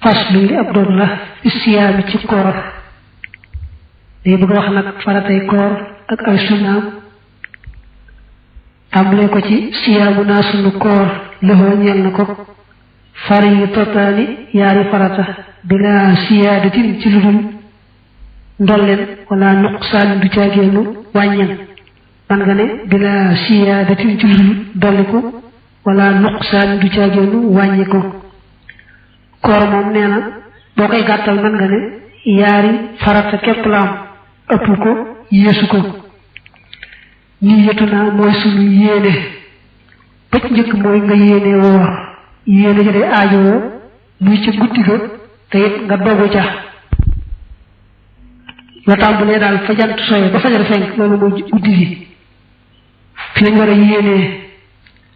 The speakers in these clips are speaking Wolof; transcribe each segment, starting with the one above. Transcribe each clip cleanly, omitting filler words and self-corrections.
faslu li ab doon la siyaami ci koor day bëgg wax nag faratay koor ak ay sunnaam tàmbalee ko ci siyaamu naa sunu koor lëxoo ñeel na ko fariyatataani yaari farata bila siyaadatin ci lu dul ndolleen wala nuqsaan du caagéenu wàññen man nga ne bila siyaadatin ci lu dul dolliku wala nuqsaan du caagéenu wàññiku koor moom nee na boo koy gàttal man nga ne yaari farata képp la am ëpp ko yéesu ko niyatu naa mooy sunu yéene bëcc njëkk mooy nga yéene woor yéene ja day aajowoo muy ca guddi ga te it nga dogu ca la tàmbalee daal fa jant sooyee ba fajar fenk loolu mooy guddi gi fi lañ war a yéenee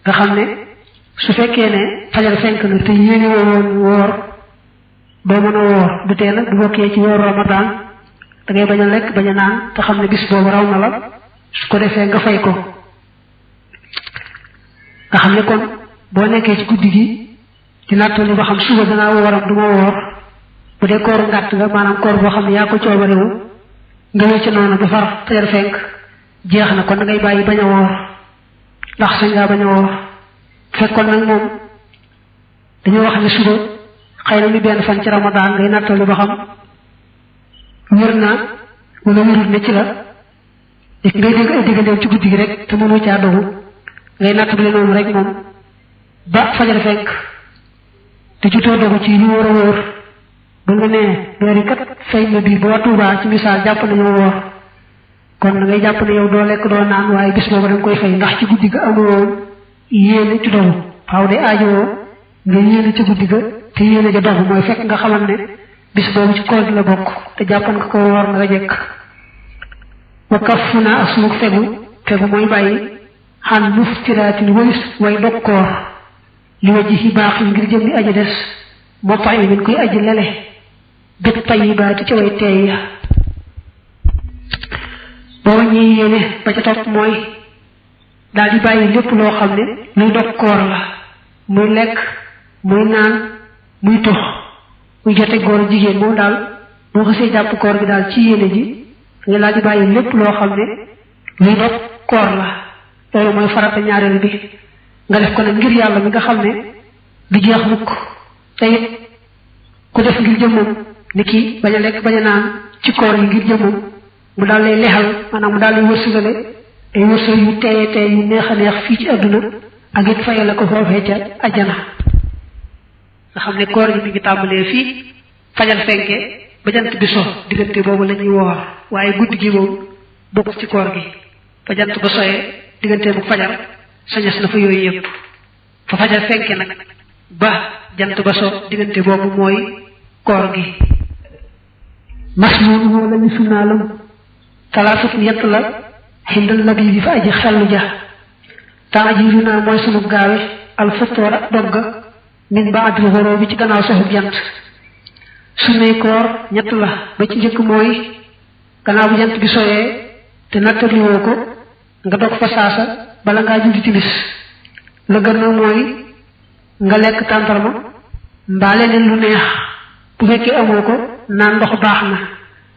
nga xam ne su fekkee ne fajar fenk na te yéene woon woor doo mën a woor du tee nag du bokkee ci weeru Ramadan da ngay bañ a lekk bañ a naan te xam ne bis boobu raw na la su ko defee nga fay ko nga xam ne kon boo nekkee ci guddi gi di nattali ba xam suba danaa wooram du ma woor bu dee kooru ngàtt nga maanaam koor boo xam ne yaa ko coobarewu nga wécc noonu ba far fajar fenk jeex na kon da ngay bàyyi bañ a woor ndax sañ ngaa bañ a woor fekkoon nag moom dañoo wax ne suba xëy na mi benn fan ci Ramadan ngay nattali ba xam wér na wala wérut ne ci la léegi ngay dégg ay digganteem ci guddi gi rek te mënoo caa dogu ngay nattale noonu rek moom ba fajar fenk te jutoo dogu ci lu wóor a wóor ba nga nee weer yi kat feeñ na bii boo Tuubaa ci misaal jàpp nañoo woor kon da ngay jàpp ne yow doo lekk doo naan waaye bis boobu da nga koy fay ndax ci guddi ga amuwoon yéene ci dogu waaw day aajowoo nga yéene ci guddi ga te yéene ja dogu mooy fekk nga xamal ne bis boobu ci koor gi la bokk te jàppan nga ko woor nga jekk wa kafu naa ak sunu fegu mooy bàyyi xan muftiraatin walis way dog koor li wajji ci baax yi ngir jëmmi aji des moo tax yi min koy aji lele bét tayibaati ci way teey ya boo ñuy yéene ba ca topp mooy daal di bàyyi lépp loo xam ne luy dog koor la muy lekk muy naan muy tux muy jote góor jigéen moom daal boo xasee jàpp koor gi daal ci yéene ji nga daal di bàyyi lépp loo xam ne luy dog koor la loolu mooy farata ñaareel bi nga def ko nag ngir yàlla mi nga xam ne du jeex mukk te it ku def ngir jëmmam ni ki bañ a lekk bañ a naan ci koor yi ngir jëmmam mu daal lay lexal maanaam mu daal lay wërsëgale ay wërsëg yu teeye teye yu neex a neex fii ci àdduna ak it fayal la ko foofee ca ajjana nga xam ne koor gi mi ngi tàmbalee fii fajal fenke ba jant bi so diggante boobu la ñuy woor waaye guddi gi moom bokk ci koor gi fa jant ba soyee diggante bu fajar sañas na fa yooyu yëpp fa fajar fenke nag ba jant ba so diggante boobu mooy koor gi masnuun moo lañu sunnaalam talaasat yett la xindal labi bi fa aji xellu ja taajiru naa mooy sunu gaawe alfatoora dogga min baadil xoroo bi ci gannaaw soxub jant sunnay koor ñett la ba ci njëkk mooy gannaaw bu jant bi soyee te nattaliwoo ko nga dog fa saasa bala ngaa julli timis la gën na mooy nga lekk tàndarma mbaa leneen lu neex bu fekkee amoo ko naan ndox baax na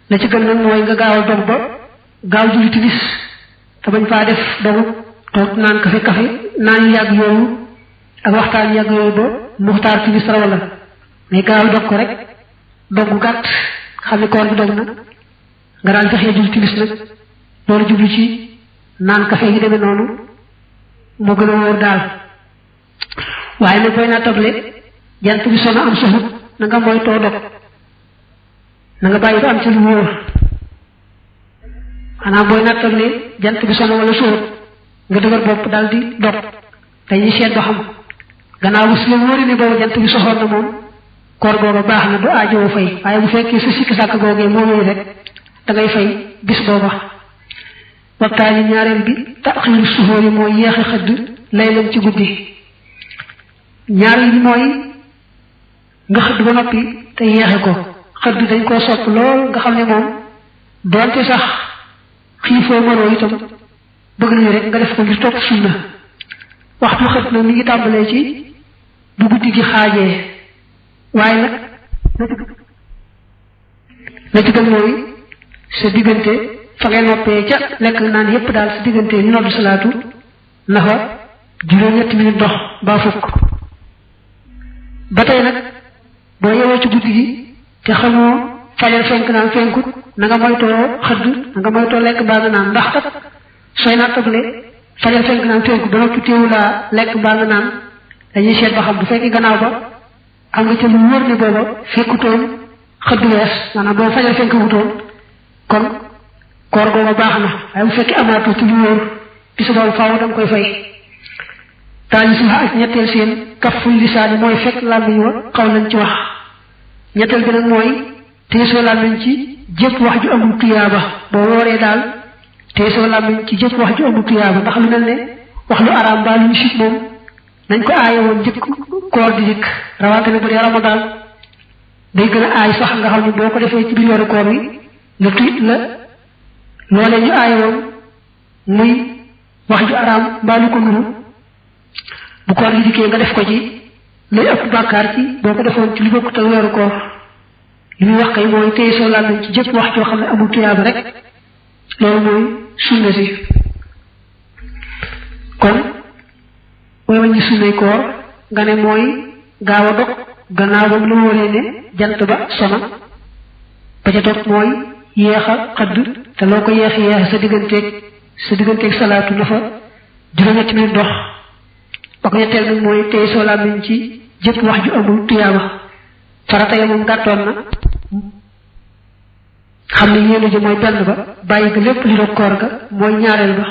la ci gën nag mooy nga gaaw a dog ba gaaw julli timis te bañ faa def dogu toog naan kafe naan yu yàgg yooyu ak waxtaan yu yàgg yooyu ba muxtaar timis raw la mais gaaw dog ko rek doggu gàtt xam ne koor gi dog na nga daal fexee julli timis nag loolu jublu ci naan kafe yi demee noonu moo gën a wóor daal waaye nag booy naa togle jant bi sona am soxut na nga mooy too dog na nga bàyyi ba am ci lu wóor xanaa booy naa togle jant bi sona wala soxut nga dëgër bopp daal di dog dañuy seet ba xam gannaaw bu si la wóori ne boobu jant bi soxoon na moom koor googa baax na du aajowoo fay waaye bu fekkee sa sikki sàkk googee moo wéy rek da ngay fay bis booba waxtaani ñaareel bi taxiiru suxóor yi mooy yéexe xëdd lay leen ci guddi ñaareel bi mooy nga xëdd ba noppi te yéexe ko xëdd dañ koo sopp lool nga xam ne moom doonte sax xiifoo mënoo itam bëgg nañu rek nga def ko ngir topp sunna waxtu xëdd nag mi ngi tàmbalee ci bu guddi gi xaajee waaye nag la ci gën mooy sa diggante fa ngay noppee ca lekk naan yépp daal sa diggante ñu noddu salaatu na fa juróom-ñetti minute dox ba fukk ba tey nag boo yewoo ci guddi gi te xamoo fajar fenk naan fenkut na nga moytoo xëdd na nga moytoo lekk baa nga naan ndax kat sooy nattable fajar fenk naan fenkut ba noppi téewu laa lekk baa nga naan dañuy seet ba xam bu fekkee gannaaw ba am nga ca lu wóor ne booba fekkutoon xëdd wees maanaam booba fajar fenk wutoon kon koor googa baax na waaye bu fekkee amaatu ci lu wóor bisu boobu faaw danga koy fay taañu suha ak ñetteel seen kaful lisaani mooy fekk làmmiñ wa xaw nañ ci wax ñetteel bi nag mooy teesoo làmmiñ ci jëpp wax ju amul tuyaaba boo wooree daal teesoo làmmiñ ci jëpp wax ju amul tuyaaba ndax lu mel ne wax lu araam mbaa lu ñu sit moom nañ ko aaye woon njëkk koor di dikk rawatina bu dee Ramadan day gën a aay sax nga xam ne boo ko defee ci biir weeru koor wi la loolee ñu aaye woon muy wax ju araam mbaa lu ko nuru bu koor gi dikkee nga def ko ci lay ëpp bàkkaar ci boo ko defoon ci lu bokkut ak weeru koor li muy wax kay mooy téye soo làmmiñ ci jëpp wax joo xam ne amul tuyaaba rek loolu mooy sunna si kon mooy waññi sunnay koor nga ne mooy gaaw a dog gannaaw ba mu la wóoree ne jant ba sona ba ca topp mooy yéex a xëdd te loo ko yéex sa digganteeg salaatu na fa juróom-ñetti minute dox ba ko ñetteel nag mooy téye soo làmmiñ ci jëpp wax ju amul tuyaaba farata ya moom gàttoon na xam ne yéene ji mooy benn ba bàyyi ga lépp li doog koor ga mooy ñaareel ba